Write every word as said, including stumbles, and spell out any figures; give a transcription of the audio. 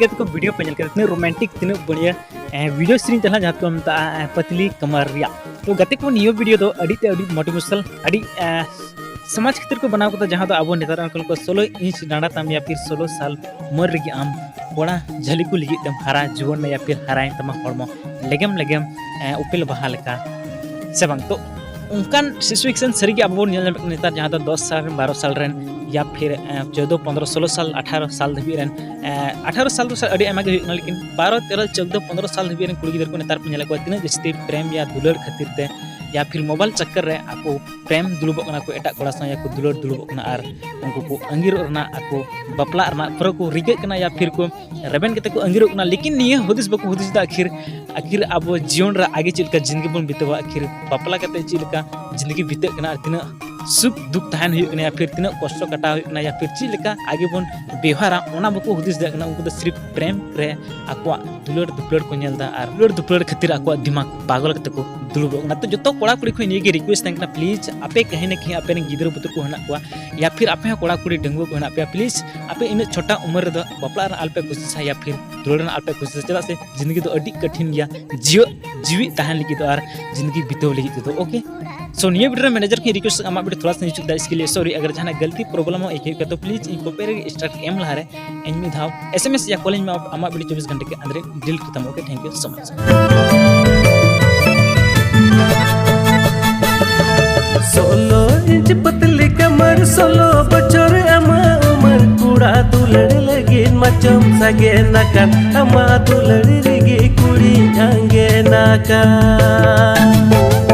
ᱜᱟᱛᱮ ᱠᱚ, ᱵᱷᱤᱰᱤᱭᱳ ᱯᱮ ᱧᱮᱞ ᱠᱮᱫᱟ, ᱛᱤᱱᱟᱹᱜ ᱨᱳᱢᱟᱱᱴᱤᱠ, ᱛᱤᱱᱟᱹᱜ ᱵᱟᱹᱲᱤᱭᱟ ᱵᱷᱤᱰᱤᱭᱳ ᱥᱮᱨᱮᱧ ᱛᱟᱦᱮᱸ ᱞᱮᱱᱟ, ᱡᱟᱦᱟᱸ ᱠᱚ ᱢᱮᱛᱟᱜᱼᱟ ᱯᱟᱛᱞᱤ ᱠᱟᱢᱟᱨ ᱨᱮᱭᱟᱜ᱾ ᱛᱚ ᱜᱟᱛᱮ ᱠᱚ, ᱱᱤᱭᱟᱹ ᱵᱷᱤᱰᱤᱭᱳ ᱫᱚ ᱟᱹᱰᱤ ᱛᱮ ᱟᱹᱰᱤ ᱢᱳᱴᱤᱵᱷᱮᱥᱚᱱᱟᱞ, ᱟᱹᱰᱤ ᱥᱚᱢᱟᱡᱽ ᱠᱷᱟᱹᱛᱤᱨ ᱠᱚ ᱵᱮᱱᱟᱣ ᱠᱟᱫᱟ, ᱡᱟᱦᱟᱸ ᱫᱚ ᱟᱵᱚ ᱱᱮᱛᱟᱨ ᱚᱱᱠᱟ ᱠᱚ ᱥᱳᱞᱳ ᱤᱧᱪ ᱰᱟᱸᱰᱟ ᱛᱟᱢ ᱭᱟ ᱯᱷᱤᱨ ᱥᱳᱞᱳ ᱥᱟᱞ ᱩᱢᱮᱨ ᱨᱮᱜᱮ ᱟᱢ ᱠᱚᱲᱟ ᱡᱷᱟᱹᱞᱤ ᱠᱚ ᱞᱟᱹᱜᱤᱫ ᱛᱮᱢ ᱦᱟᱨᱟ ᱡᱩᱣᱟᱹᱱ ᱱᱟ ᱭᱟ ᱯᱷᱤᱨ ᱦᱟᱨᱟᱭᱮᱱ ᱛᱟᱢᱟ ᱦᱚᱲᱢᱚ ᱞᱮᱜᱮᱢ ᱞᱮᱜᱮᱢ, ᱮ, ᱩᱯᱮᱞ ᱵᱟᱦᱟ ᱞᱮᱠᱟ, ᱥᱮ ᱵᱟᱝ? ᱛᱚ ᱚᱱᱠᱟᱱ ᱥᱤᱪᱩᱭᱮᱥᱚᱱ ᱥᱟᱹᱨᱤᱜᱮ ᱟᱵᱚ ᱵᱚᱱ ᱧᱮᱞ ᱧᱟᱢᱮᱫ ᱠᱟᱱᱟ ᱱᱮᱛᱟᱨ, ᱡᱟᱦᱟᱸ ᱫᱚ ᱫᱚᱥ ᱥᱟᱞ ᱨᱮᱱ, ᱵᱟᱨᱚ ᱥᱟᱞ ᱨᱮᱱ, ᱭᱟ ᱯᱷᱤᱨ, ᱮ, ᱪᱳᱫᱽᱫᱳ, ᱯᱚᱱᱫᱽᱨᱚ, ᱥᱳᱞᱳ ᱥᱟᱞ, ᱟᱴᱷᱟᱨᱚ ᱥᱟᱞ ᱫᱷᱟᱹᱵᱤᱡ ᱨᱮᱱ, ᱮ, ᱟᱴᱷᱟᱨᱚ ᱥᱟᱞ ᱫᱚ ᱥᱟᱞ ᱟᱹᱰᱤ ᱟᱭᱢᱟ ᱜᱮ ᱦᱩᱭᱩᱜ ᱠᱟᱱᱟ, ᱞᱮᱠᱤᱱ ᱵᱟᱨᱚ, ᱛᱮᱨᱚ, ᱪᱳᱫᱽᱫᱳ, ᱯᱚᱱᱫᱽᱨᱚ ᱥᱟᱞ ᱫᱷᱟᱹᱵᱤᱡ ᱨᱮᱱ ᱠᱩᱲᱤ ᱜᱤᱫᱽᱨᱟᱹ ᱠᱚ ᱱᱮᱛᱟᱨ ᱠᱚ ᱧᱮᱞᱮᱫ ᱠᱚᱣᱟ ᱛᱤᱱᱟᱹᱜ ᱡᱟᱹᱥᱛᱤ ᱯᱨᱮᱢ ᱭᱟ ᱫᱩᱞᱟᱹᱲ ᱠᱷᱟᱹᱛᱤᱨ ᱛᱮ ᱭᱟ ᱯᱷᱤᱨ ᱢᱳᱵᱟᱭᱤᱞ ᱪᱟᱠᱠᱟᱨ ᱨᱮ ᱟᱠᱚ ᱯᱨᱮᱢ ᱫᱩᱞᱩᱵᱚᱜ ᱠᱟᱱᱟ ᱠᱚ, ᱮᱴᱟᱜ ᱠᱚᱲᱟ ᱥᱟᱶ ᱭᱟ ᱠᱚ ᱫᱩᱞᱟᱹᱲ ᱫᱩᱞᱩᱵᱚᱜ ᱠᱟᱱᱟ ᱟᱨ ᱩᱱᱠᱩ ᱠᱚ ᱟᱸᱜᱤᱨᱚᱜ ᱨᱮᱱᱟᱜ, ᱟᱠᱚ ᱵᱟᱯᱞᱟᱜ ᱨᱮᱱᱟᱜ ᱯᱩᱨᱟᱹ ᱠᱚ ᱨᱤᱠᱟᱹᱜ ᱠᱟᱱᱟ ᱭᱟ ᱯᱷᱤᱨ ᱠᱚ ᱨᱮᱵᱮᱱ ᱠᱟᱛᱮ ᱠᱚ ᱟᱸᱜᱤᱨᱚᱜ ᱠᱟᱱᱟ᱾ ᱞᱮᱠᱤᱱ ᱱᱤᱭᱟᱹ ᱦᱩᱫᱤᱥ ᱵᱟᱠᱚ ᱦᱩᱫᱤᱥ ᱮᱫᱟ ᱟᱹᱠᱷᱤᱨ, ᱟᱹᱠᱷᱤᱨ ᱟᱵᱚ ᱡᱤᱭᱚᱱ ᱨᱮ ᱟᱜᱮ ᱪᱮᱫ ᱞᱮᱠᱟ ᱡᱤᱱᱫᱮᱜᱤ ᱵᱚᱱ ᱵᱤᱛᱟᱹᱣᱟ, ᱟᱹᱠᱷᱤᱨ ᱵᱟᱯᱞᱟ ᱠᱟᱛᱮ ᱪᱮᱫ ᱞᱮᱠᱟ ᱡᱤᱱᱫᱮᱜᱤ ᱵᱤᱛᱟᱹᱜ ᱠᱟᱱᱟ ᱟᱨ ᱛᱤᱱᱟᱹᱜ ᱥᱩᱠ ᱫᱩᱠ ᱛᱟᱦᱮᱱ ᱦᱩᱭᱩᱜ ᱠᱟᱱᱟ ᱭᱟ ᱯᱷᱤᱨ ᱛᱤᱱᱟᱹᱜ ᱠᱚᱥᱴᱚ ᱠᱟᱴᱟᱣ ᱦᱩᱭᱩᱜ ᱠᱟᱱᱟ ᱭᱟ ᱯᱷᱤᱨ ᱪᱮᱫ ᱞᱮᱠᱟ ᱟᱜᱮ ᱵᱚᱱ ᱵᱮᱣᱦᱟᱨᱟ, ᱚᱱᱟ ᱵᱟᱠᱚ ᱦᱩᱫᱤᱥ ᱫᱟᱲᱮᱭᱟᱜ ᱠᱟᱱᱟ᱾ ᱩᱱᱠᱩ ᱫᱚ ᱥᱤᱨᱯ ᱯᱨᱮᱢ ᱨᱮ ᱟᱠᱚᱣᱟᱜ ᱫᱩᱞᱟᱹᱲ ᱫᱩᱯᱞᱟᱹᱲ ᱠᱚ ᱧᱮᱞ ᱮᱫᱟ ᱟᱨ ᱫᱩᱞᱟᱹᱲ ᱫᱩᱯᱞᱟᱹᱲ ᱠᱷᱟᱹᱛᱤᱨ ᱟᱠᱚᱣᱟᱜ ᱫᱤᱢᱟᱜᱽ ᱯᱟᱜᱚᱞ ᱠᱟᱛᱮ ᱠᱚ ᱫᱩᱲᱩᱵᱚᱜ ᱠᱟᱱᱟ᱾ ᱛᱚ ᱡᱚᱛᱚ ᱠᱚᱲᱟ ᱠᱩᱲᱤ ᱠᱷᱚᱱ ᱱᱤᱭᱟᱹ ᱜᱮ ᱨᱤᱠᱩᱭᱮᱥᱴ ᱛᱟᱦᱮᱱ ᱠᱟᱱᱟ, ᱯᱞᱤᱡᱽ ᱟᱯᱮ ᱠᱟᱹᱦᱤ ᱱᱟ ᱠᱟᱹᱦᱤ ᱟᱯᱮ ᱨᱮᱱ ᱜᱤᱫᱽᱨᱟᱹ ᱯᱩᱛᱨᱚ ᱠᱚ ᱦᱮᱱᱟᱜ ᱠᱚᱣᱟ ᱭᱟ ᱯᱷᱤᱨ ᱟᱯᱮ ᱦᱚᱸ ᱠᱚᱲᱟ ᱠᱩᱲᱤ ᱰᱟᱺᱜᱩᱣᱟᱹ ᱠᱚ ᱦᱮᱱᱟᱜ ᱯᱮᱭᱟ, ᱯᱞᱤᱡᱽ ᱟᱯᱮ ᱤᱱᱟᱹᱜ ᱪᱷᱳᱴᱟ ᱩᱢᱮᱨ ᱨᱮᱫᱚ ᱵᱟᱯᱞᱟ ᱨᱮᱱᱟᱜ ᱟᱞᱚᱯᱮ ᱠᱩᱥᱤᱥᱟ ᱭᱟ ᱯᱷᱤᱨ ᱫᱩᱞᱟᱹᱲ ᱨᱮᱱᱟᱜ ᱟᱞᱚᱯᱮ ᱠᱩᱥᱤᱥᱟ, ᱪᱮᱫᱟᱜ ᱥᱮ ᱡᱤᱱᱫᱮᱜᱤ ᱫᱚ ᱟᱹᱰᱤ ᱠᱟᱴᱷᱤᱱ ᱜᱮᱭᱟ᱾ ᱡᱤᱭᱟᱹᱜ ᱡᱤᱣᱤᱫ ᱛᱟᱦᱮᱱ ᱞᱟᱹᱜᱤᱫ ᱫᱚ ᱟᱨ ᱡᱤᱱᱫᱮᱜᱤ ᱵᱤᱛᱟᱹᱣ ᱞᱟᱹᱜᱤᱫ ᱛᱮᱫᱚ, ᱳᱠᱮ? ᱥᱳ ᱱᱤᱭᱟᱹ ᱵᱷᱤᱰᱤᱭᱳ ᱨᱮ ᱢᱮᱱᱮᱡᱟᱨ ᱠᱤᱱ ᱨᱤᱠᱩᱭᱮᱥᱴ, ᱟᱢᱟᱜ ᱵᱷᱤᱰᱤᱭᱳ ᱛᱷᱚᱲᱟ ᱥᱟ ᱦᱤᱡᱩᱜ ᱫᱟ, ᱤᱥᱠᱮ ᱞᱤᱭᱮ ᱥᱚᱨᱤ᱾ ᱟᱜᱟᱨ ᱡᱟᱦᱟᱱᱟᱜ ᱜᱟᱞᱛᱤ ᱯᱨᱚᱵᱞᱮᱢ ᱦᱚᱸ ᱟᱹᱭᱠᱟᱹᱣ ᱠᱷᱟᱱ ᱛᱚ ᱯᱞᱤᱡᱽ ᱤᱧ ᱠᱚᱯᱮ ᱨᱮ ᱥᱴᱟᱨᱴ ᱮᱢ ᱞᱟᱦᱟᱨᱮ ᱤᱧ ᱢᱤᱫ ᱫᱷᱟᱣ ᱮᱥ ᱮᱢ ᱮᱥ ᱭᱟ ᱠᱚᱞ ᱤᱧ ᱢᱮ, ᱟᱢᱟᱜ ᱵᱷᱤᱰᱤᱭᱳ ᱪᱚᱵᱵᱤᱥ ᱜᱷᱚᱱᱴᱟ ᱠᱮ ᱟᱱᱫᱟᱨ ᱰᱤᱞᱤᱴ ᱠᱷᱟᱛᱟᱢ, ᱳᱠᱮ? ᱛᱷᱮᱝᱠ ᱭᱩ ᱥᱳ ᱢᱟᱪ᱾ ᱥᱳᱞᱳ ᱤᱧᱪ ᱯᱟᱛᱞᱤ ᱠᱟᱢᱟᱨ, ᱥᱳᱞᱳ ᱵᱚᱪᱷᱚᱨ ᱟᱢᱟᱜ ᱩᱢᱟᱹᱨ, ᱠᱚᱲᱟ ᱫᱩᱞᱟᱹᱲ ᱞᱟᱹᱜᱤᱫ ᱢᱟᱪᱚᱢ ᱥᱟᱜᱮᱱ ᱟᱠᱟᱱ, ᱟᱢᱟᱜ ᱫᱩᱞᱟᱹᱲ ᱨᱮᱜᱮ ᱠᱩᱲᱤᱧ ᱟᱸᱜᱮᱱ ᱟᱠᱟᱱ᱾